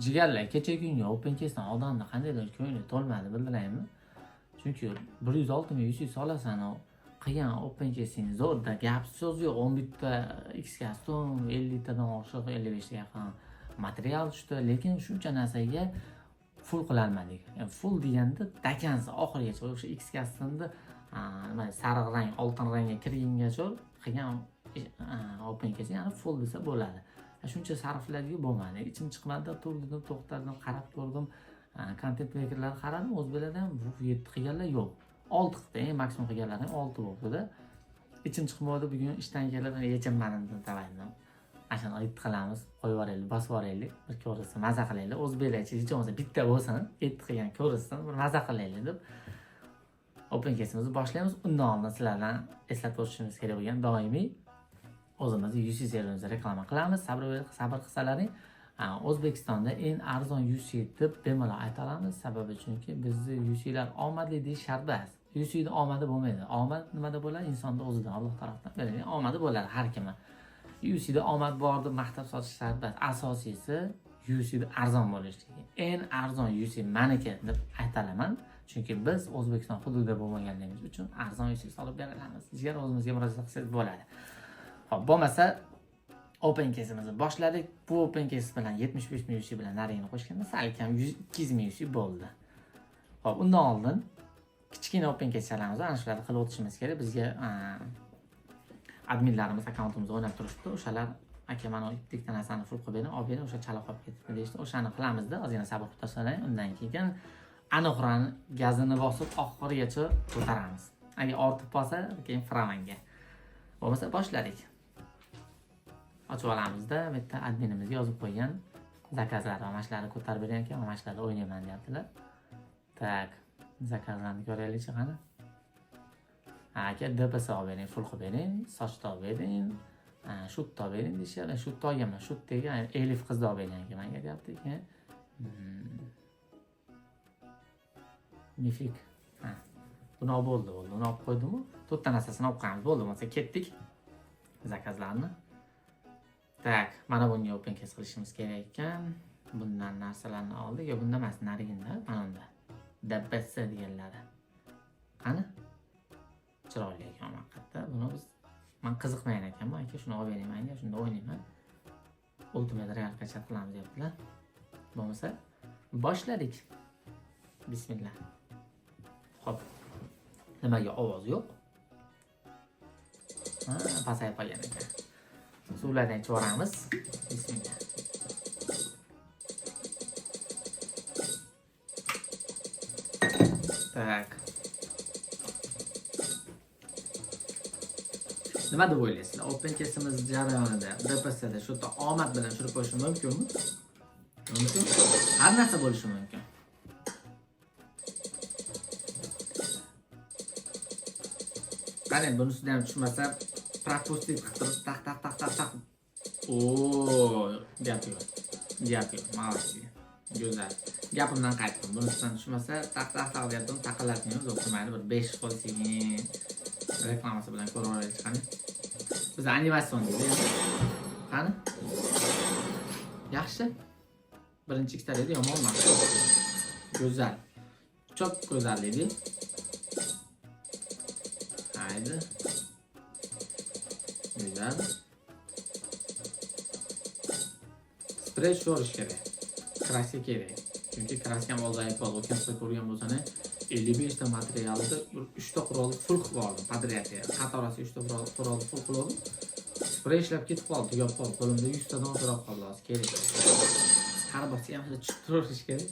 Jigarlar, kecha kungi open case'dan odamni qandaydir ko'ngli to'lmadi, bildiraymi? Chunki 106 ming UC solasan, qilgan open case'ing zo'rda, gap so'z yo'q. 11 ta X kostum, 50 tadan oshiq, 55 ta yaqin material tushdi, lekin shuncha narsaga full qilolmadik. Yani full deganda dakansi oxirigacha o'sha X kostumni nima sariq rang, oltin rangga kirgungacha qilgan open case, ya'ni full desa bo'ladi. Shuncha sarflarga bo'lmadi. Ichim chiqmadi, turdim, to'xtadim, qarab ko'rdim. Content makerlarga qaradim, o'zbeklarda ham bu 7 qilganlar yo'q. 6 qildi, eng maksimum qilganlar ham 6 bo'libdi-da. Ichim chiqmadi, bugun ishdan kelib yechinmadim, tavayndim. Ana shuni 7 qilamiz, qo'yib yuboraylik, bosib yuboraylik, bir ko'rsin, maza qilaylik. O'zbeklar ichida hech bo'lmasa bitta bo'lsin, 7 qilgan ko'rsin, bir maza qilaylik deb open case'imizni boshlaymiz. Undan oldin sizlardan eslatib o'tishimiz kerak bo'lgan doimiy o'zimizni UC serverimizni reklama qilamiz. Sabr qilsalaring, O'zbekistonda eng arzon UC deb bemalol ayta olamiz. Sababi chunki bizni UC'lar omadli deyish shart emas. UC'da omadi bo'lmaydi. Omad nimada bo'ladi? Insonda o'zida, Alloh tarafdan berilgan omadi bo'ladi har kimga. UC'da omad bor deb maqtab sotish shart emas. Asosiysi UC'da arzon bo'lishligi. Eng arzon UC maniki deb ayta olaman. Chunki biz O'zbekiston hududida bo'lmaganligimiz uchun arzon UC solib bera olamiz. Jigar o'zimizga murojaat qilsangiz bo'ladi. Xo'p, bo'lmasa open case'imizni boshladik. Bu open case bilan 75 ming UC bilan narigini qo'shganda salkam 200 ming UC bo'ldi. Xo'p, undan oldin kichkina open case chalamiz, ana shularni qilib o'tishimiz kerak. Bizga adminlarimiz akkauntimizni o'ynab turishibdi. O'shalar aka mana bitta narsani full qilib bering, olib bering, o'sha chala qolib ketibdi deyishdi. O'shani qilamizda, ozgina sabr qilib tashlaring. Undan keyin aniqrani gazini bosib oxirigacha ko'taramiz. Agar ortib qolsa, keyin framanga. Bo'lmasa boshladik. Ochib olamizda, bu yerda adminimizga yozib qo'ygan zakazlar va mana shularni ko'tarib bering aka, mana shularda o'ynayman deyaptilar. Tak, zakazlarni ko'raylikchi qani. Ha, aka DPS olib bering, full qilib bering, sochni olib bering, shutni olib bering deyishyapti. Shutni olganman, shut degan Elif qizni olib bering aka menga deyapti keyin. Mifik. Ha. Buni olib bo'ldi, bo'ldi. Uni olib qo'ydimu? To'rtta narsasini olib qo'yamiz. Bo'ldi, bo'lmasa ketdik. Zakazlarni. Tak, mana bunga open case qilishimiz kerak ekan. Bundan narsalarni oldik. Yo, bunda emas, nariginda, mana unda. DPS deganlari. Qani? Chiroyli ekan haqiqatda. Buni biz men qiziqmagan ekanman, aka shuni olib bering menga, shunda o'ynayman. Ultimate Real kachat qilamiz deyaptilar. Bo'lmasa boshladik. Bismillah. Xo'p. Nimaga ovoz yo'q? Ha, pasayib qolgan ekan. Suvlardan ichib yuboramiz. Bismillah. Tak. Nima deb o'ylaysizlar? Open case'imiz jarayonida DPSda shu yerda omad bilan tushirib qo'yish mumkinmi? Mumkin. Har narsa bo'lishi mumkin. Qani, bunisida ham tushmasa, propustit qilib turib, taq taq taq taq taq. Oo, gap yo'q. Gap yo'q. Молодцы. Go'zal. Gapimdan qaytdim. Bunisidan tushmasa, taq taq taq deyaptim, taqillatmaymiz, o'qimaydi. Bir 5 qo'l sekin reklamasi bilan ko'rib olaylik qani. Biz animatsion deydi. Qani? Yaxshi. Birinchi ikkita edi, yomon emas. Go'zal. Çok go'zal edi. Haydi. Güzel. Sprey tushirish kerak. Kraska kerak. Chunki kraska ham ozayib qoldi. O'tgan safar ko'rgan bo'lsangiz, 55 ta materialni bir 3 ta qurolni full qilib oldim. Подряд. Qatorasi 3 ta qurolni full qilib oldim. Sprey ishlab ketib qoldi, tugab qoldi. Qo'limda 100 tadan oshiroq qoldi hozir kerak. Har bosgan ham tushib turaverish kerak.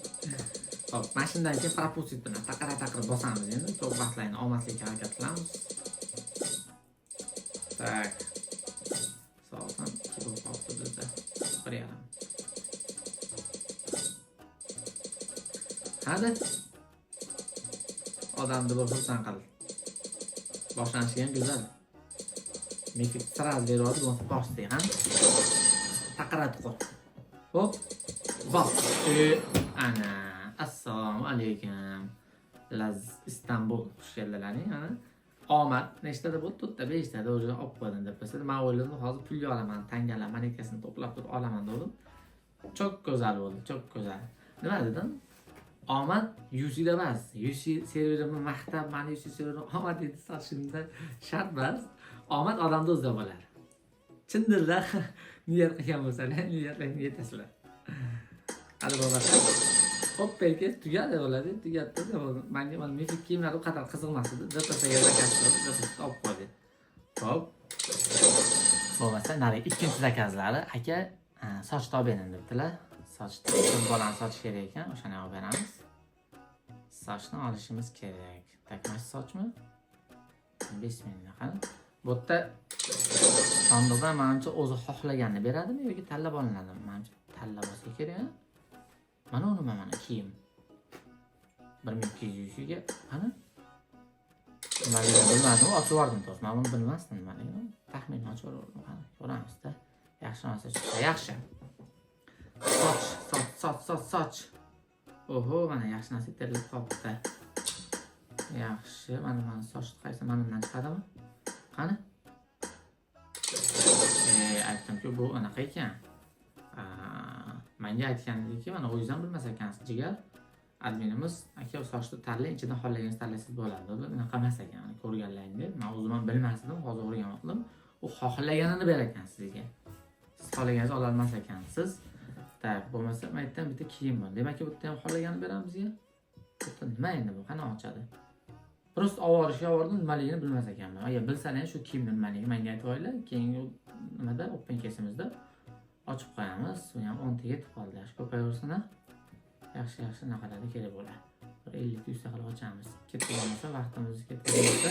Xo'p, mana shundan keyin propustit bilan taqira-taqira bosamiz endi. Ko'p vaqtlarni olmaslikka harakat qilamiz. Tak. Soat ham ikki bo'lib qolibdi bizda. 1:30. Hadi. Odamni bir xursand qil. Boshlanishi ham go'zal. Mifik sraz beradi, bo'lmasa bosdik, ha? Taqira tuqir. Hop. Bos. Ana. Assalomu alaykum. Laz Istanbul xush keldilaring, ana. Omad nechtada bo'ldi? 4ta, 5tada уже olib qo'ydim deb qo'ysa, men o'yladim, hozir pulga olaman, tangalar, monetkasini to'plab turib olaman dedim. Çok go'zal bo'ldi, çok go'zal. Nima dedim? Omad UC'da emas. UC serverimni maqtab, mani UC serverim omad dedi sotishimda shart emas. Omad odamda o'zida bo'ladi. Chin dildan niyat qilgan bo'lsalar, niyatlaringga yetasizlar. Hali bo'lmasa, hop, tugadi bo'ladi, tugatdi. Menga mana mifik kiyimlar u qadar qiziqmas edi. DPSga zakaz qilib, DPSga olib qo'ydik. Hop. Bo'lmasa, narigi ikkinchi zakazlari aka sochni olib bering debdilar. Sochni bolani sochi kerak ekan, o'shani olib beramiz. Sochni olishimiz kerak. Takmash sochmi? 5000 qani. Bu yerda sandiqdan manimcha o'zi xohlaganini beradimi yoki tanlab olinadimi? Manimcha tanlab olsa kerak. Mana uni mana kiyim. 1200 ga qani? Nimaligini bilmadim, ochib yubordim to'g'risi. Men buni bilmasdim nimaligini. Taxminan ochib yubordim. Qani, ko'ramizda. Yaxshi narsa chiqsa yaxshi. Soch, soch, soch, soch, soch. Oho, mana yaxshi narsa terilib qolibdi. Yaxshi, mana soch qaysi mana bundan chiqadimi? Qani? Aytdimki, bu anaqa ekan. Menga aytgandiki, mana o'zingiz ham bilmas ekansiz, jigar. Adminimiz aka sochni tanlang, ichidan xohlaganingizni tanlasangiz bo'ladi dedi. Unaqa emas ekan, mana ko'rganlaringiz. Men o'zim ham bilmasdim, hozir o'rganyaptim. U xohlaganini berar ekan sizga. Siz xohlaganingizni ola olmas ekansiz. Tak, bo'lmasa men aytdim bitta kiyim bor. Demak, bu yerda ham xohlaganini beramiz bizga. Bu yerda nima endi bu? Qani ochadi? Prosta olib yubordim, nimaligini bilmas ekanman. Agar bilsalar ham shu kiyim nimaligini menga aytib qo'yinglar. Keyingi nimada open case'imizda ochib qo'yamiz. Bu ham 10 ta yetib qoldi. Yaxshi ko'payaversin. Yaxshi yaxshi naqalarda kerak bo'ladi. Bir 50 ta 100 ta qilib ochamiz. Ketib qolmasa, vaqtimiz ketib qolmasa,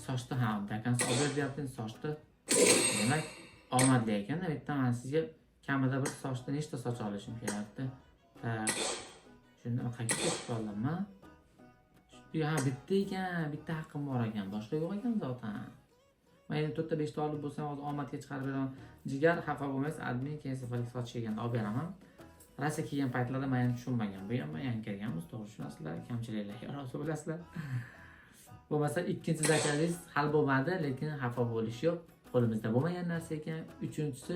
sochni ham dakansi olib ber deyapti, sochni. Demak, omadli ekan. Bu yerda men sizga kamida bir sochda nechta soch olishim kerakdi. Tak. Shunda qayerga ketib qoldim man? Ha, bitta ekan, bitta haqqim bor ekan, boshqa yo'q ekan zaten. Men endi 4 ta 5 ta olib bo'lsam, hozir omadga chiqarib beraman. Jigar, xafa bo'lmaysiz, admin keyin safarlik soch kelganda olib beraman. Rosa kelgan paytlarda men ham tushunmagan. Bu ham yangi kelganmiz, to'g'ri tushunasizlar, kamchiliklarga rozi bo'lasizlar. Bo'lmasa ikkinchi zakazingiz hal bo'lmadi, lekin xafa bo'lish yo'q. Qo'limizda bo'lmagan narsa ekan. Uchinchisi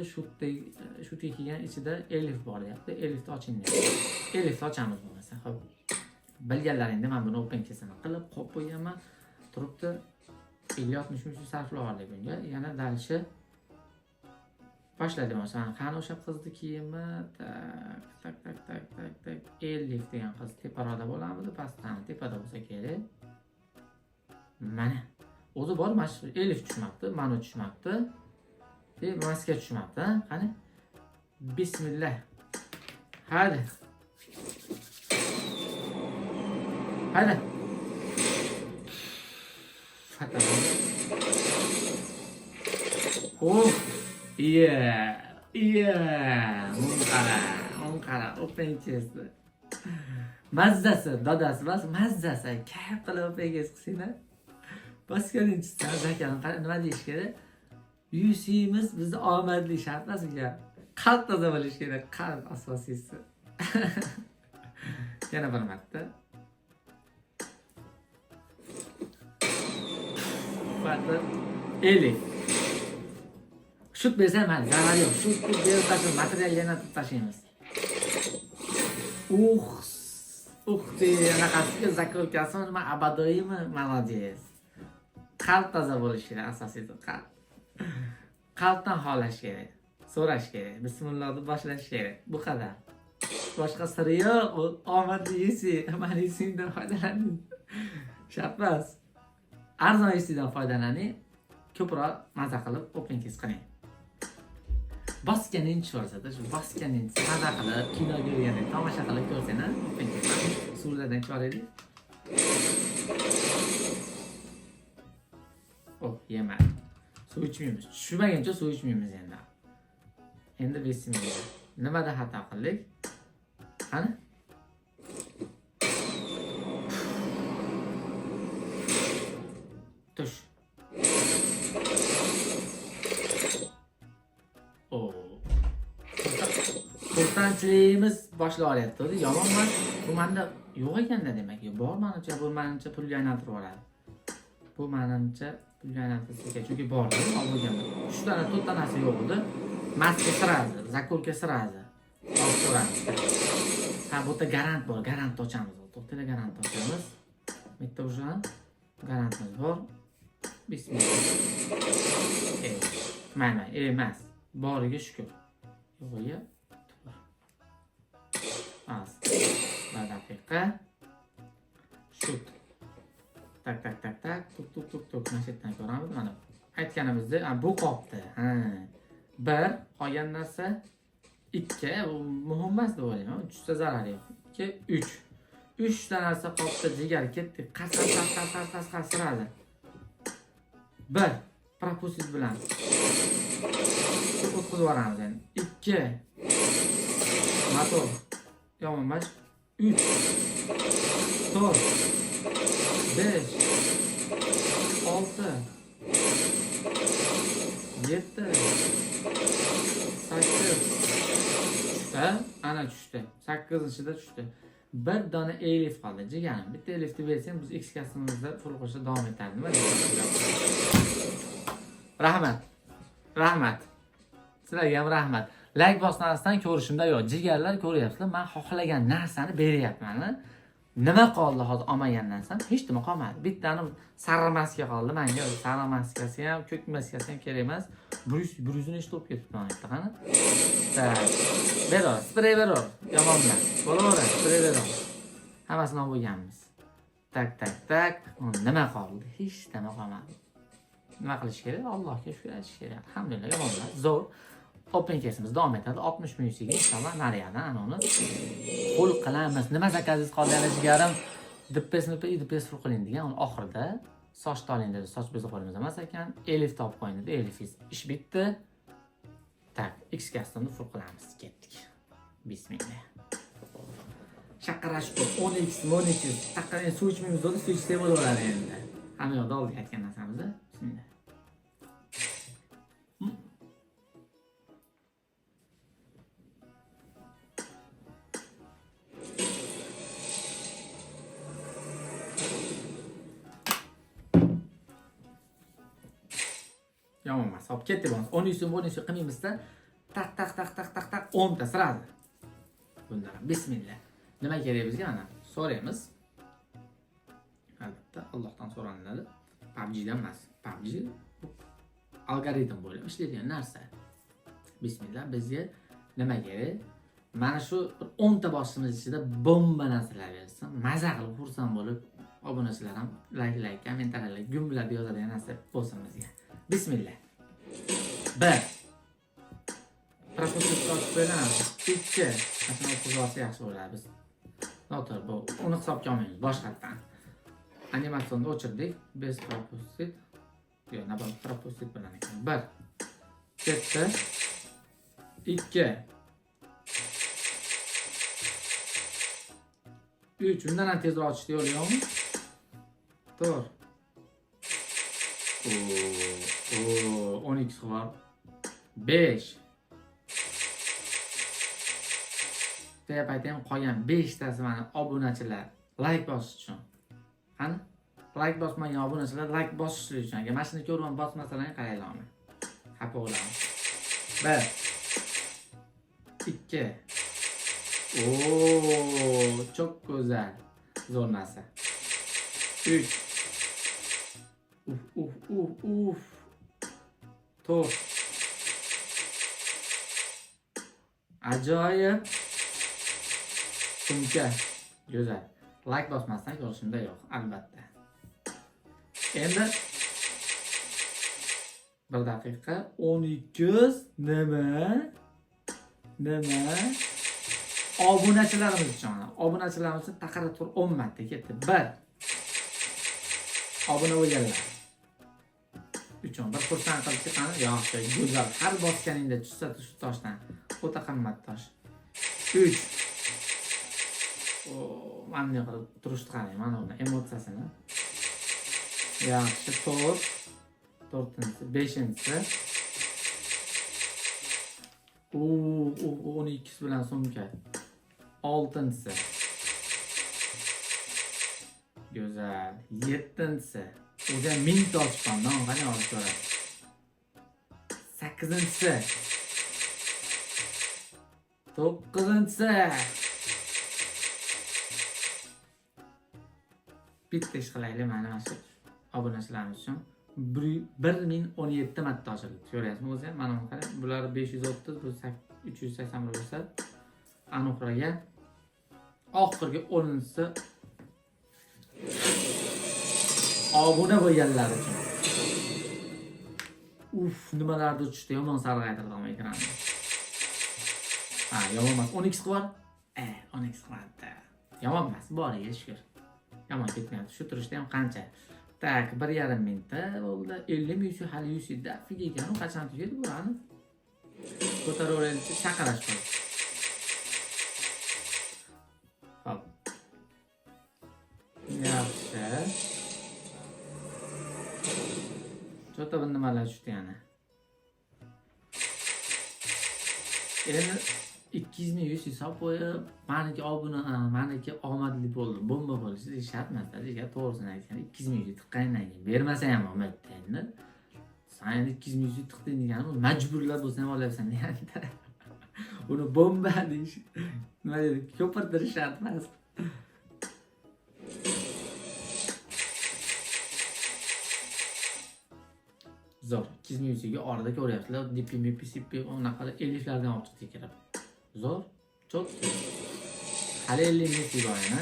shutga kelgan ichida elif bor deyapti. Elifni oching deyapti. Elifni ochamiz bo'lmasa. Xo'p. Bilganlaringda men buni open case'ini qilib qo'yib qo'yganman. Turibdi 50-60 ming sarflab oldik bunga. Yana dalishi boshladi masalan. Qani o'sha qizni kiyimi? Tak, tak, tak, tak, tak, tak. Elif degan qiz teparoqda bo'lamidi, pastdan tepada bo'lsa kerak. Mana. O'zi bor, mana shu Elif tushmabdi, mana tushmabdi. Maska tushmabdi, qani? Bismillah. Hadi. Hadi. Oh, yeah. Yeah. Unqara, unqara, open chest. Mazzasi, dadasi bas, mazzasi. Kayf qilib open case qilsanglar. Bosganinchi zakani qara, nima deyish kerak? UC'miz bizni omadli shart emas ekan. Qalb toza bo'lishi kerak, qalb asosiysi. Yana bir marta. Elif. Shut bersam mayli, zarari yo'q. Shut berib tashlaymiz, material yana tashlaymiz. Uх, anaqasiga zakolkasi nima abadoyimi? Молодец. Qalb toza bo'lishi kerak, asosiysi qalb. Qalbdan xohlash kerak, so'rash kerak, bismillah deb boshlash kerak. Bu qadar. Boshqa siri yo'q. U omadli UC, mana UC'dan foydalaning. Shart emas. Arzon UC'dan foydalaning, ko'proq maza qilib open case qiling. Bosganing tushorsa-da, shu bosganing maza qilib kino ko'rgandek tomosha qilib ko'rsang, open case suvlardan chiqaraylik. Oh, yemadi. Suv ichmaymiz. Tushmaguncha suv ichmaymiz endi. Endi bismillah. Nimada xato qildik? Qani? Tush. Oh. Xursandchiligimiz boshlab olyapti. Yomon emas. Bu menda yo'q ekanda demak. Bor menimcha, bu menimcha pulga aylantirib oladi. Bu menimcha pulga aylantirsa kerak. Chunki bor, olib bo'lganman. 3 tana, 4 tanasi yo'q edi. Maska sirazi, zakolka sirazi. Olib ko'ramiz. Ha, bu yerda garant bor, garant ochamiz. To'xtanglar, garant ochamiz. Bitta уже garantimiz bor. Bismillah. Mayli, emas. Boriga shukur. Yo'g'iga tupur. Az. Bir daqiqa. Shut. Tak tak tak tak. Tuk tuk tuk tuk. Mana shu yerdan ko'ramiz. Mana aytganimizdek, bu qolibdi. Ha. Bir qolgan narsa 2, bu muhim emas deb o'ylayman. Tushsa zarari yo'q. 2, 3. 3 ta narsa qolibdi, jigar ketdi. Qas qas qas qas qas qas qas siradi. 1 пропустить bilan o'tkazib yuboramiz endi. 2 motor yomon emas. 3 4 5 6 7 8 tushdi. Ana tushdi. 8-da tushdi. Bir dona elif qoldi jigarim. Bitta elifni bersang biz X kastimizda full qo'shib davom etadi. Nima deysiz? Rahmat. Rahmat. Sizlarga ham rahmat. Like bosmasdan ko'rishimda yo'q. Jigarlar ko'ryapsizlar, men xohlagan narsani beryapman. Nima qoldi hozir olmagan narsam? Hech nima qolmadi. Bittani sariq maska qoldi menga. Sariq maskasi ham, ko'k maskasi ham kerak emas. 100 nechta bo'lib ketibdi mana yerda, qani? Tak. Beror, sprey beror. Yomon emas. Bo'laveradi, sprey beror. Hammasini olib bo'lganmiz. Tak, tak, tak. Nima qoldi? Hech nima qolmadi. Nima qilish kerak? Allohga shukr aytish kerak. Alhamdulillah, yomon emas. Zo'r. Open case'imiz davom etadi. 60 ming yuziga inshaalloh nariyadan ana uni qo'l qilamiz. Nima zakazingiz qoldi yana jigarim? DPS DPS full qiling degan, uni oxirida soch oling dedi. Soch bizni qo'limizda emas ekan. Elif topib qo'ying dedi. Elifingiz ish bitdi. Tak, X customni full qilamiz. Ketdik. Bismillah. Shaqarash 10x, 10x. Taqqa suv ichmaymiz dedi, suv ichsak bo'laveradi endi. Hamma yoqda oldik aytgan narsamizni. Bismillah. Yomon emas. Hop, ketdik bo'lmasa. 10 so'm, 10 so'm qilmaymizda. Tak tak tak tak tak tak 10 ta siradi. Bundan bismillah. Nima kerak bizga mana? So'raymiz. Albatta Allohdan so'raniladi. PUBG'dan emas. PUBG bu algoritm bo'ylab ishlaydigan narsa. Bismillah, bizga nima kerak? Mana shu 10 ta boshimiz ichida bomba narsalar bersin. Maza qilib xursand bo'lib obunachilar ham like like, kommentariyalar gumlab yozadigan narsa bo'lsin bizga. Bismillah. 1. Пропустить ochib qo'yamiz. 2. Mana shuni o'tkazib olsa yaxshi bo'ladi biz. Noto'g'ri, bu uni hisobga olmaymiz boshqatdan. Animatsiyonni o'chirdik. Без пропустить. Yo'q, наоборот, пропустить bilan ekan. 1. Ketdi. 2. 3. Undan ham tezroq ochishdi yo'li yo'qmi? 4. O, 12 bor. 5. Deb aytayim, qolgan 5 tasi mana obunachilar like bosish uchun. Qani? Like bosmagan obunachilar like bosish uchun. Agar mana shuni ko'rib bosmasalar qaraylarmi? Xafa bo'laman. 1 2. Oo, çok go'zal. Zo'r narsa. 3. Uf uf uf uf. 4. Ajoyib. Sumka. Go'zal. Like bosmasdan ko'rishimda yo'q, albatta. Endi bir daqiqa 12 nima? Nima? Obunachilarimiz uchun. Obunachilarimiz uchun taqara tur 10 marta ketdi. 1. Obuna bo'lganlar uchun bir xursand qilib chiqamiz. Yaxshi, go'zal. Har bosganingda tushsa shu toshdan. O'ta qimmat tosh. 3. O, mana bunday qilib turishni qarang, mana uni emotsiyasini. Yaxshi, 4. 4-inchisi, 5-inchisi. U, 12 bilan sumka. 6-inchisi. Go'zal. 7-inchisi. O'zi ham 1000 ta ochgandan qani olib ko'radi. 8-inchisi. 9-inchisi. Bitta ish qilaylik mana shu obunachilarimiz uchun. 1017 marta ochildi. Ko'ryapsizmi o'zi ham? Mana buni qarang. Bular 530, bu 381 bo'lsa, Anuhraga oxirgi 10-inchisi obuna bo'lganlar uchun. Uf, nimalardir tushdi, yomon sarg'aytirdi ekranni. Ha, yomon emas. 12 qilib bor. 12 qiladi. Yomon emas, boriga shukr. Yomon ketmayapti. Shu turishda ham qancha? Tak, 1,5 mingta bo'ldi. 50 ming UC hali UC dafiga ekan, u qachon tugaydi bu ani? Ko'taraveraylikchi, chaqirash qoldi. Hop. Yaxshi. Cho'ta bir nimalar tushdi yana. Endi 200 ming UC hisob qo'yib, maniki obuna, maniki omadli bo'ldi, bomba bo'ldi. Siz shart emas, agar to'g'risini aytganda 200 ming UC tiqqandan keyin bermasa ham olmaydi endi. Sen endi 200 ming UC tiqding degani u majburlab bo'lsa ham olyapsan deganda. Uni bomba deyish, nima deydi, ko'pirtirish shart emas. Zo'r, 200 ming UCga orada ko'ryapsizlar, DP, MP, CP, unaqa 50lardan olib chiqdi kirib. Zo'r, cho'tki. Hali 50 ming UC bor yana.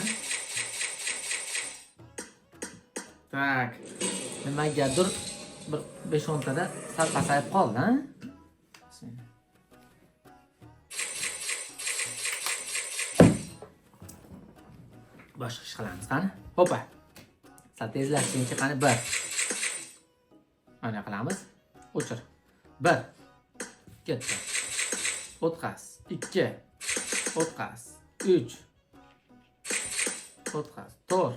Tak, nimagadir bir 5-10 tada sal pasayib qoldi, ha? Boshqa ish qilamiz, qani? Hopa. Sal tezlashguncha qani 1. Mana qilamiz. O'chir. 1. Ketdi. O'tqaz. 2. O'tqaz. 3. O'tqaz. 4.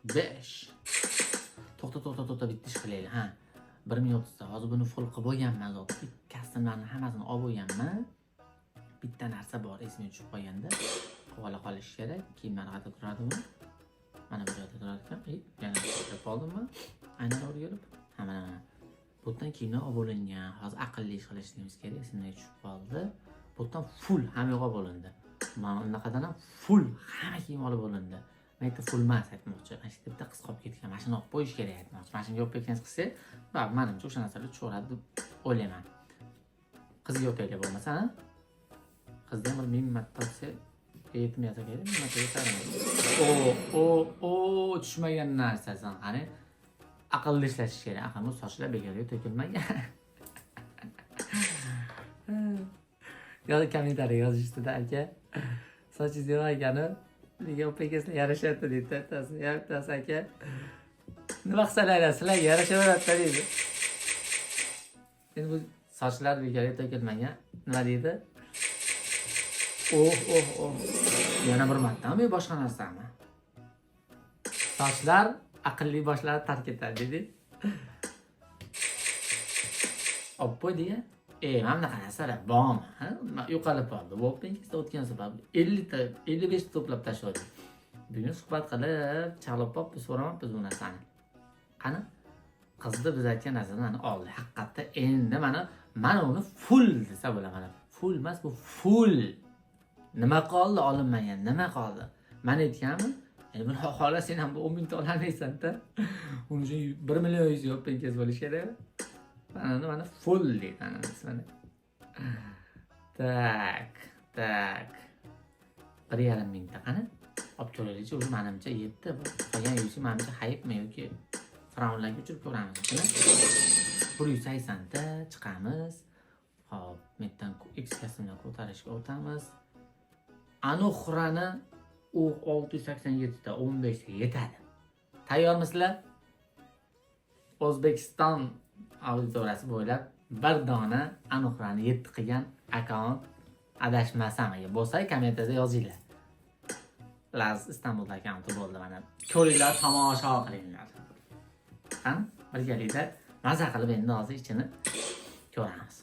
5. To'xta, to'xta, to'xta, bitta ish qilaylik, ha. 1030 ta. Hozir buni full qilib bo'lganman, zot. Kastimlarni hammasini olib bo'lganman. Bitta narsa bor, esimga tushib qolganda. Qilib ola qolish kerak. Kiyimlar qayerda turadi bu? Mana bu joyda turar ekan. Yana kirib qoldimmi? Aynan o'rgilib. Ha, mana, mana. Bu yerdan kiyimlar olib bo'lingan. Hozir aqlli ish qilishimiz kerak. Esimga tushib qoldi. Bu yerdan full hamma yo'q olib bo'lindi. Mana unaqadan ham full hamma kiyim olib bo'lindi. Men aytdim, full emas aytmoqchi. Mana shu bitta qiz qolib ketgan. Mana shuni olib qo'yish kerak aytmoqchi. Mana shunga olib ketgan qilsak, baribir menimcha o'sha narsalar tushaveradi deb o'ylayman. Qizga o'taylik bo'lmasa, ha? Qizda ham bir 1000 marta otsa yetmayotsa kerak, 1000 marta yetadimi? O, o, tushmagan narsasan, qani? Aqlli ishlatish kerak. Axir bu sochlar bekorga to'kilmagan. Yo'q, kommentariy yozishdida aka. Sochingiz yo'q ekani, nega opangizlar yarashyapti deydi, bittasi, bittasi aka. Nima qilsalar sizlarga yarashaveradi deydi. Endi bu sochlar bekorga to'kilmagan. Nima deydi? Oh, oh, oh. Yana bir martami yo boshqa narsami? Sochlar aqlli boshlarni tark etadi dedi. Olib qo'y degan. Mana bunaqa narsalar bormi? Ha? Yo'qolib qoldi. O'pingizda o'tgan sabab 50 ta, 55 ta to'plab tashladik. Bugun suhbat qilib, chalib qolib, so'ramabmiz bu narsani. Qani? Qizni biz aytgan narsani mana oldi. Haqiqatda endi mana uni full desa bo'ladi mana. Full emas, bu full. Nima qoldi olinmagan? Nima qoldi? Men aytganmi? Endi buni xohla sen ham bu 10 mingta ololmaysan-da. Uning uchun 1 million yuz yo'q penkas bo'lishi kerak. Mana mana full deydi mana mana. Tak, tak. 1,5 mingta qani? Olib ko'raylikchi, o'zi menimcha yetdi. Qolgan yuzi menimcha hayibmi yoki fir'avnlarga uchirib ko'ramiz. 180 ta chiqamiz. Xo'p, mendan X kasmdan ko'tarishga o'tamiz. Anuhrani u 687 ta 15 ta yetadi. Tayyormisizlar? O'zbekiston auditoriyasi bo'ylab bir dona Anuhrani 7 qilgan akkaunt adashmasam agar bo'lsa kommentariyada yozinglar. Laz Istanbulda akkaunti bo'ldi mana. Ko'ringlar, tomosha qilinglar. Qani birgalikda maza qilib endi hozir ichini ko'ramiz.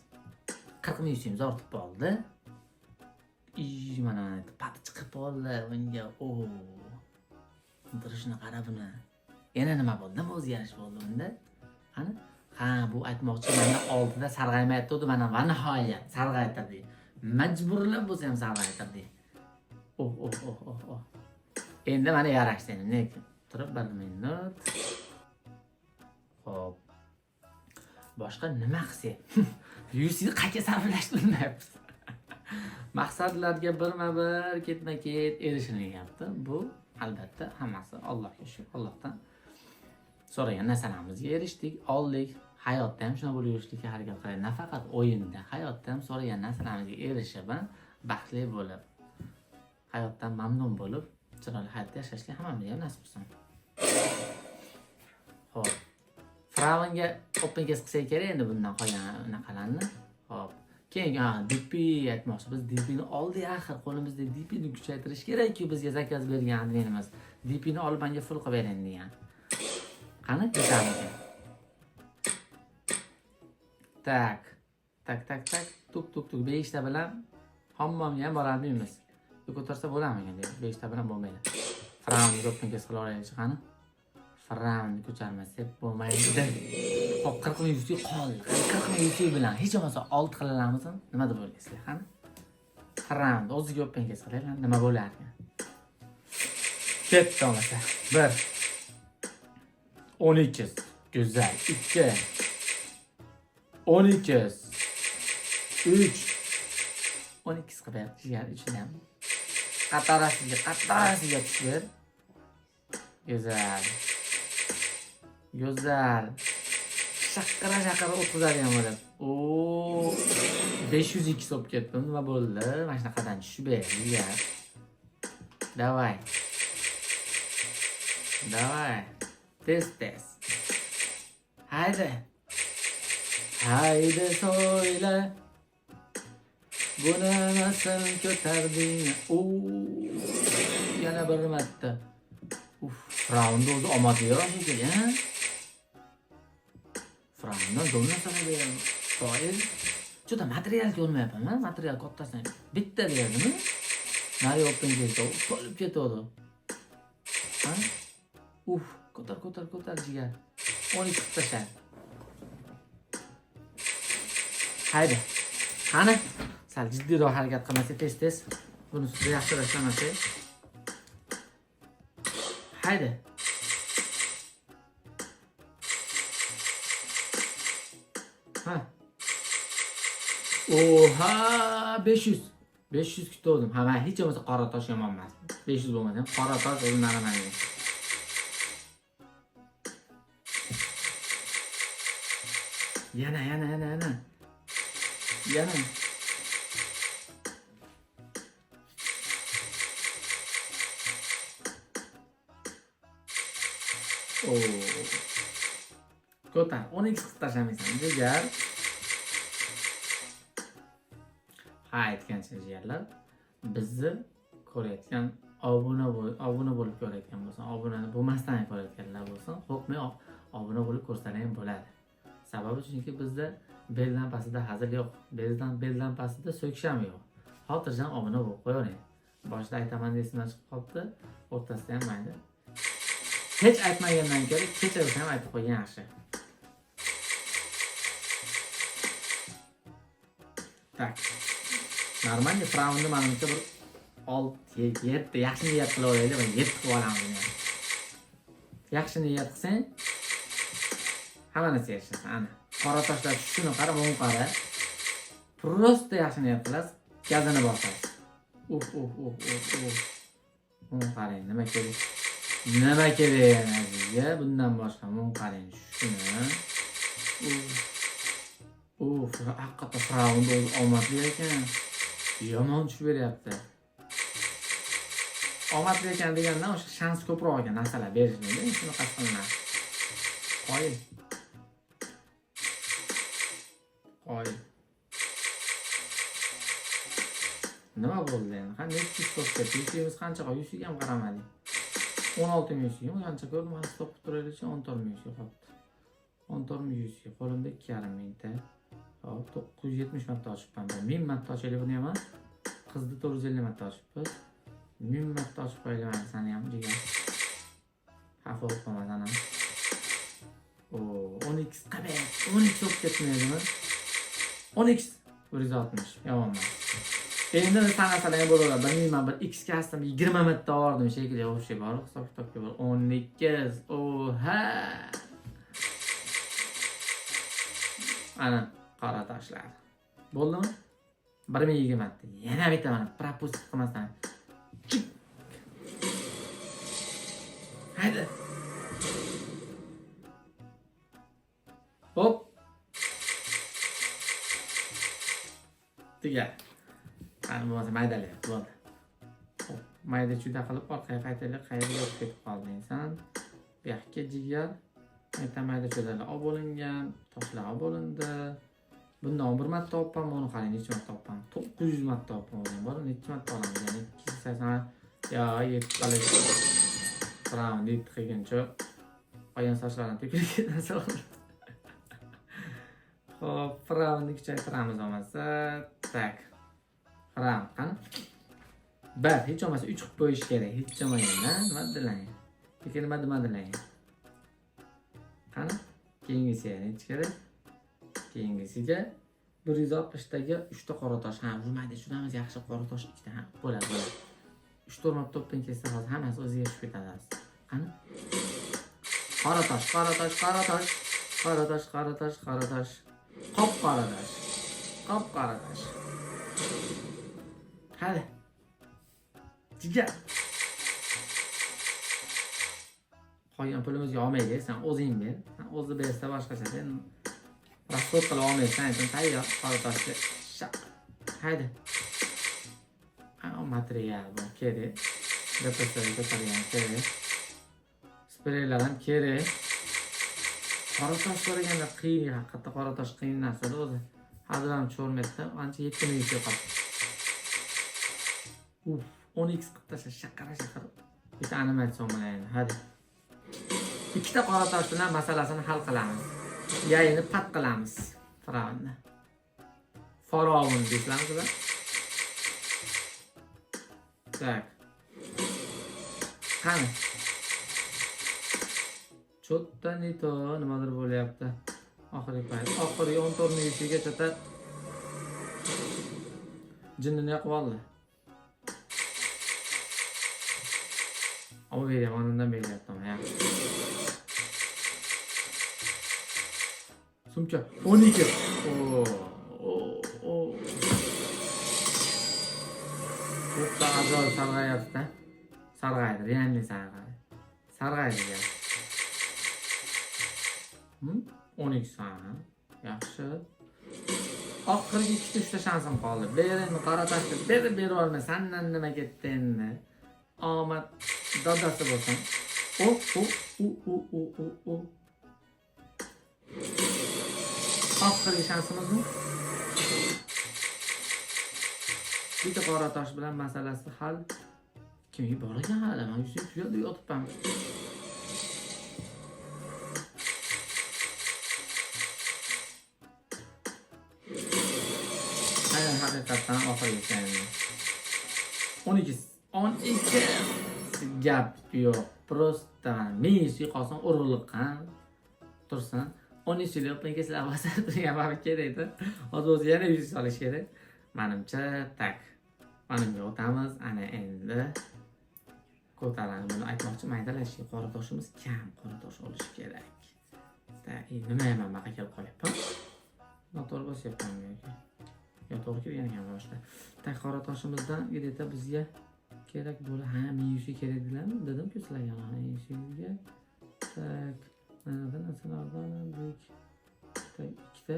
40 ming yuzimiz ortib qoldi. Mana pati chiqib qoldi unga. O. Turishini qara buni. Yana nima bo'ldi? Nima o'zgarish bo'ldi bunda? Qani? Ha, bu aytmoqchi, mana oldida sarg'aymayotgandi, mana va nihoyat sarg'aytirdi. Majburlab bo'lsa ham sarg'aytirdi. Oh, oh, oh, oh, oh. Endi mana yarashdi endi. Lekin turib 1 minut. Xo'p. Boshqa nima qilsak? UC'ni qayerga sarflashni bilmayapmiz. Maqsadlarga birma-bir ketma-ket erishilyapti. Bu albatta hammasi Allohga shukr. Allohdan so'ragan narsalarimizga erishdik, oldik. Hayotda ham shuna bo'lib yurishlikka harakat qilaylik. Nafaqat o'yinda, hayotda ham so'ragan narsalarimizga erishib, baxtli bo'lib, hayotdan mamnun bo'lib, chiroyli hayotda yashashga hammamizga ham nasib qilsin. Xo'p. Firavnga open case qilsak kerak endi bundan qolgan anaqalarni. Xo'p. Keyin DP aytmoqchi. Biz DP ni oldik axir, qo'limizda DP ni kuchaytirish kerak-ku, bizga zakaz bergan adminimiz. DP ni olib menga full qilib bering degan. Qani yetarmikan? Tak. Tak tak tak. Tuk tuk tuk 5 ta bilan hammomga ham bora olmaymiz. Ko'tarsa bo'larmikan deydi. 5 ta bilan bo'lmaydi. Firavnni open case qila olaylik qani. Firavnni ko'charmasak bo'lmaydi. Xo'p, 40 ming UC qoldi. 40 ming UC bilan hech bo'lmasa 6 qila olamizmi? Nima deb o'ylaysizlar, qani? Firavnni o'ziga open case qilaylik, nima bo'lar ekan? Ketdi bo'lmasa. 1 12 go'zal. 2 12 3 12 qilib ber, jigar ichini ham. Qatorasiga, qatorasiga tushib ber. Go'zal. Go'zal. Shaqira shaqira o'tkazadigan bo'ladi. O 502 bo'lib ketdi. Nima bo'ldi? Mana shunaqadan tushib ber, jigar. Давай. Давай. Tez tez. Haydi. Haydi so'yla. Buni nasıl ko'tarding? O yana bir marta. Uf, Firavnni o'zi omadliroq shekilli, ha? Firavndan zo'r narsalar beradi. Qoyil. Juda material ko'rmayapman, material kattasini. Bitta berdimi? Nari open kelsa, to'lib ketadi. Ha? Uf, ko'tar, ko'tar, ko'tar jigar. 12 qilib tashla. Haydi. Qani? Sal jiddiyroq harakat qilmasak, tez-tez buni ustida yaxshiroq ishlamasak. Haydi. Ha. Oha, 500. 500 kutgandim. Ha, men hech bo'lmasa qora tosh yomon emas. 500 bo'lmasa ham qora tosh o'zi narimaydi. Yana, yana, yana, yana. Yana. Oo. Ko'tar, 12 qilib tashlamaysan, jigar. Ha, aytgancha jigarlar, bizni ko'rayotgan obuna bo'lib ko'rayotgan bo'lsin, obuna bo'lmasdan ko'rayotganlar bo'lsin, qo'rqmay obuna bo'lib ko'rsalar ham bo'ladi. Sababi chunki bizda beldan pastida hazil yo'q, beldan pastida so'kish ham yo'q. Xotirjam obuna bo'lib qo'yavering. Boshida aytaman esimdan chiqib qolibdi, o'rtasida ham mayli. Hech aytmagandan ko'ra kecha bo'lsa ham aytib qo'ygan yaxshi. Tak. Нормально, Firavnni manimcha bir 6, 7 yaxshi niyat qilib olaylik, va 7 qilib olamiz buni ham. Yaxshi niyat qilsang, hamma narsa erishasan. Ana, qora toshlar tushishini qara, buni qara. Просто yaxshi niyat qilasiz, gazini bosasiz. Uf, uf, uf, uf, uf. Buni qarang, nima kerak? Nima kerak yana sizga? Bundan boshqa buni qarang, shuni. Uf. Uf, haqiqatda Firavn o'zi omadli ekan. Yomon tushib beryapti. Omadli ekan degandan o'sha shans ko'proq ekan narsalar berishlikda, shunaqa qilinadi. Qoyil. Qoyil. Nima bo'ldi endi? Qanday necha stop ketdi? Yuzimiz qancha qoldi? Yuziga ham qaramadik. 16 ming yuz. Qancha ko'rdim? Mana stop qilib turaylikchi, 14 ming yuz qolibdi. 14 ming yuz. Qo'limda 2,5 mingta. Hop, 970 marta ochibman. 1000 marta ochaylik buni ham. Qizni 450 marta ochibmiz. 1000 marta ochib qo'yaylik mana seni ham jigar. Xafa bo'lib qolmasan ham. 10x qilib, 10x bo'lib ketmaydimi? 10x 160, yomon emas. Endi sanasalar ham bo'laveradi. Bilmayman, bir x kastim 20 marta oldim shekilli, o'xshab bor, hisob kitobga bor. 12. Oha! Ana qora toshlar. Bo'ldimi? 1020 ta. Yana bitta mana propust qilmasdan. Haydi. Hop. Tuga. Qani bo'lmasa maydalayapti, bo'ldi. Hop, mayda chuyda qilib orqaga qaytaylik, qayerga o'tib ketib qolding sen? Bu yoqqa jigar. Mayda mayda chuydalar olib bo'lingan, toshlar olib bo'lindi. Bundan 1 marta topman, buni qarang necha marta topman? 900 marta topman, o'zim bor, necha marta olamiz? Ya'ni 280 yo 7 talik. Round yetti qilguncha qolgan sochlarni to'kilib ketmasa bo'ldi. Xo'p, roundni kuchaytiramiz bo'lmasa. Tak. Round qani? Bir, hech bo'lmasa 3 qilib qo'yish kerak. Hech bo'lmaganda nima dedilar? Lekin nima demadilar? Qani? Keyingisiga necha kerak? Keyingisiga 160 taga 3 ta qora tosh. Ha, urmaydi, shunamiz yaxshi qora tosh 2 ta. Ha, bo'ladi, bo'ladi. 3-4 marta to'pdan kelsa hozir hammasi o'ziga tushib ketadi hozir. Qani? Qora tosh, qora tosh, qora tosh. Qora tosh, qora tosh, qora tosh. Qop qora tosh. Qop qora tosh. Hadi. Jigar. Qolgan pulimizga olmaydi, sen o'zing ber. Sen o'zi bersa boshqacha. Sen rasxod qilib olmaysan, aytdim, tayyor qora toshga. Shaq. Haydi. Material bu kerak. DPSga ko'targan kerak. Spreylar ham kerak. Qora tosh so'raganda qiyin, haqiqatda qora tosh qiyin narsa-da o'zi. Hozir ham cho'rmaydi, ancha 7 ming yo'qotdi. Uf, 10x qilib tashlash, shaqara shaqara. Bitta animatsion bilan hadi. Ikkita qora tosh bilan masalasini hal qilamiz. Yayini pat qilamiz. Fir'avnni. Farovun deysizlarmi sizlar? Tak. Qani? Cho'tta nito nimadir bo'lyapti. Oxirgi payt. Oxirgi 14 ming yuzgacha jinnini yoqib oldi. Ama beryapman, undan beryapti ama yaxshi. Sumka 12. O. Cho'tta ajoyib sarg'ayapti. Sarg'aydi, реально sarg'aydi. Sarg'aydi ya. 12 ha. Yaxshi. Oxirgi ikkita uchta shansim qoldi. Ber endi qora toshni, berib berib olma. Sandan nima ketdi endi? Omad dodasi bo'lsin. O, o, u, u, u, u, u. Oxirgi shansimizmi? Bitta qora tosh bilan masalasi hal. Kimga bor ekan hali? Men yuzim tugadi yotibman. Aynan haqiqatdan oxirgi ekan. 12 12 gap yo'q. Просто ming yuzga qolsin urug'liq tursin. 13 yil o'pin kelsa bosib turgan baribir kerakda. Hozir o'zi yana 100 solish kerak. Manimcha tak. Manimga o'tamiz. Ana endi ko'taramiz. Buni aytmoqchi, maydalashga qora toshimiz kam, qora tosh olish kerak. Tak, nima ham bunaqa kelib qolyapman? Noto'g'ri bosyapman yoki. Yo, to'g'ri kelgan ekan boshida. Tak, qora toshimizdan где-то bizga kerak bo'ladi. Ha, 1100 ga kerak dedilarmi? Dedim-ku sizlarga, 1100 ga. Tak, mana narsalardan oldik. Tak, ikkita,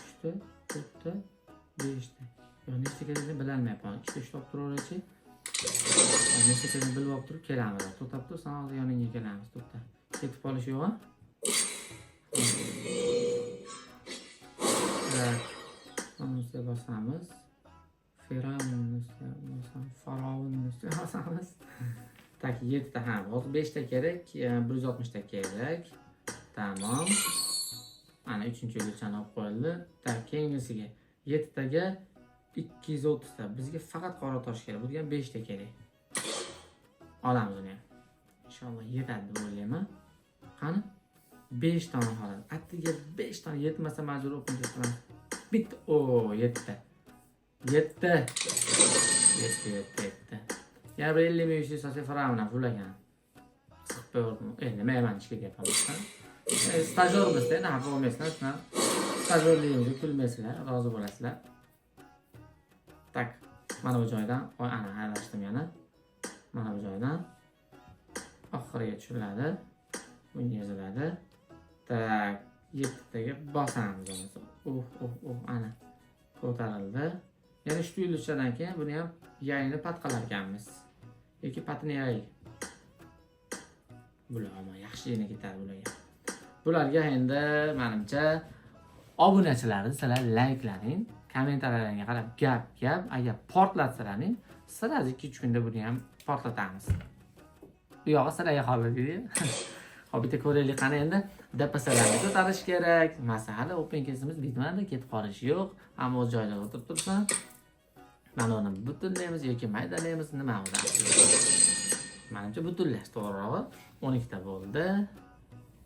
uchta, to'rtta, beshta. Yo, nechta kerakligini bilolmayapman. Ikkita, uchta olib turaveraychi. Nechta kerakligini bilib olib turib kelamiz. To'xtab tur, san hozir yoningga kelamiz. To'xta. Ketib qolish yo'q, a? Tak, uni ustiga bosamiz. Firavunni ustiga bosamiz. Farovunni ustiga bosamiz. Tak, 7 ta, ha, hozir 5 ta kerak, 160 ta kerak. Tamom. Mana 3-yo'lchani olib qo'yildi. Tak, keyingisiga 7 taga 230 ta. Bizga faqat qora tosh kerak. Bunga 5 ta kerak. Olamiz uni ham. Inshaalloh yetadi deb o'ylayman. Qani? 5 dona xolos. Attiga 5 dona yetmasa majbur open case qilaman. Bitta, o, yetti. Yetti. Yetti, yetti, yetti. Yana bir 50 ming yuz solsak Firavun full ekan. Qisib qo'yardim. Nima man ishga kelyapman. Stajyormizda, endi xafa bo'lmaysizlar, shunaqa. Stajyorligimizga kulmaysizlar, rozi bo'lasizlar. Так, mana bu joydan, oy, ana adashdim yana. Mana bu joydan oxiriga tushiriladi. Bunga yoziladi. Так, yettitaga bosamiz bo'lmasa. Ana ko'tarildi. Yana shu yulduzchadan keyin buni ham yayini pat qilar ekanmiz. Yoki patini yay. Bular ammo yaxshigina ketadi bularga. Bularga endi menimcha obunachilarni sizlar layklaring, kommentariyalarga qarab gap gap, agar portlatsalaring, сразу 2-3 kunda buni ham portlatamiz. Bu yog'i sizlarga qoldi deydi. Hop, bitta ko'raylik qani endi. DPSlarni ko'tarish kerak. Masalan, hali open case'imiz bitmadi, ketib qolishi yo'q. Hamma o'z joyida o'tirib tursin. Mana uni butunlaymiz yoki maydalaymiz, nima o'zi? Menimcha butunlash to'g'rirog'i. 12 ta bo'ldi.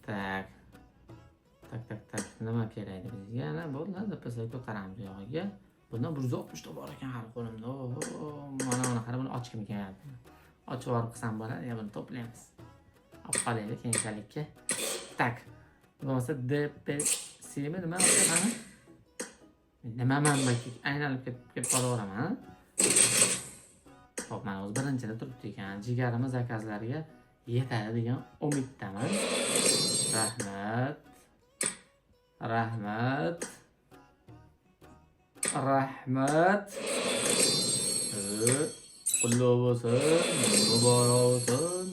Так. Так, так, так. Nima kerak edi bizga? Yana bo'ldi, DPS ko'taramiz u yog'iga. Bundan 160 ta bor ekan hali qo'limda. Oho, mana buni qara, buni ochgim kelyapti. Ochib olib qilsam bo'ladi, ya buni to'playmiz. Olib qolaylik keyinchalikka. Так. Bo'lmasa DPC mi nima o'zi qani? Nima manba aylanib ketib kelib qolaveraman. Hop, mana o'zi birinchida turibdi ekan. Jigarimiz zakazlarga yetadi degan umiddaman. Rahmat. Rahmat. Rahmat. Qutlug' bo'lsin, muborak bo'lsin.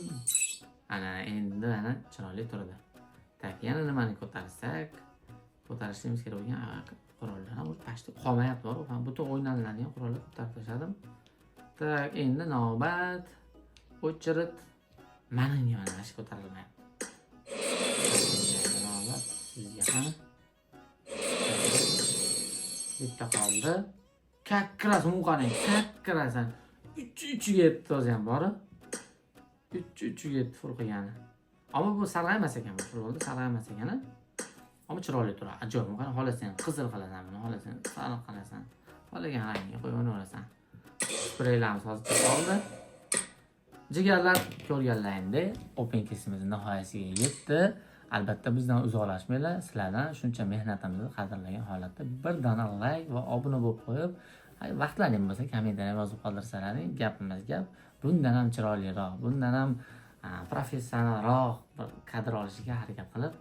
Ana endi mana chiroyli turdi. Так, yana nimani ko'tarsak, ko'tarishimiz kerak bo'lgan qurollar ham почти qolmayapti bor. Butun o'ynaladigan qurollar ko'tarib tashladim. Так, endi navbat o'chirit manimga mana shu ko'tarilmayapti. Endi navbat sizga qani. Bitta qoldi. Как раз uni qarang, как раз uch uchiga yetdi o'zi ham bor. Uch uchiga yetdi full qilgani. Ammo bu sarg'aymas ekan, bu full bo'ldi, sarg'aymas ekan. Ammo chiroyli turadi. Ajoyib. Qani xohlasang qizil qilasan buni, xohlasang sariq qilasan. Xohlagan rangga qo'yib o'ynayverasan. Spreylarimiz hozircha qoldi. Jigarlar, ko'rganlaringdek, open case'imiz nihoyasiga yetdi. Albatta bizdan uzoqlashmanglar. Sizlardan shuncha mehnatimizni qadrlagan holatda bir dona layk va obuna bo'lib qo'yib, ay, vaqtlaring bo'lsa kommentariya yozib qoldirsalaring, gapimiz gap. Bundan ham chiroyliroq, bundan ham professionalroq bir kadr olishga harakat qilib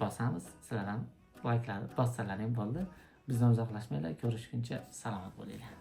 bosamiz. Sizlar ham layklarni bossalaring bo'ldi. Bizdan uzoqlashmanglar. Ko'rishguncha salomat bo'linglar.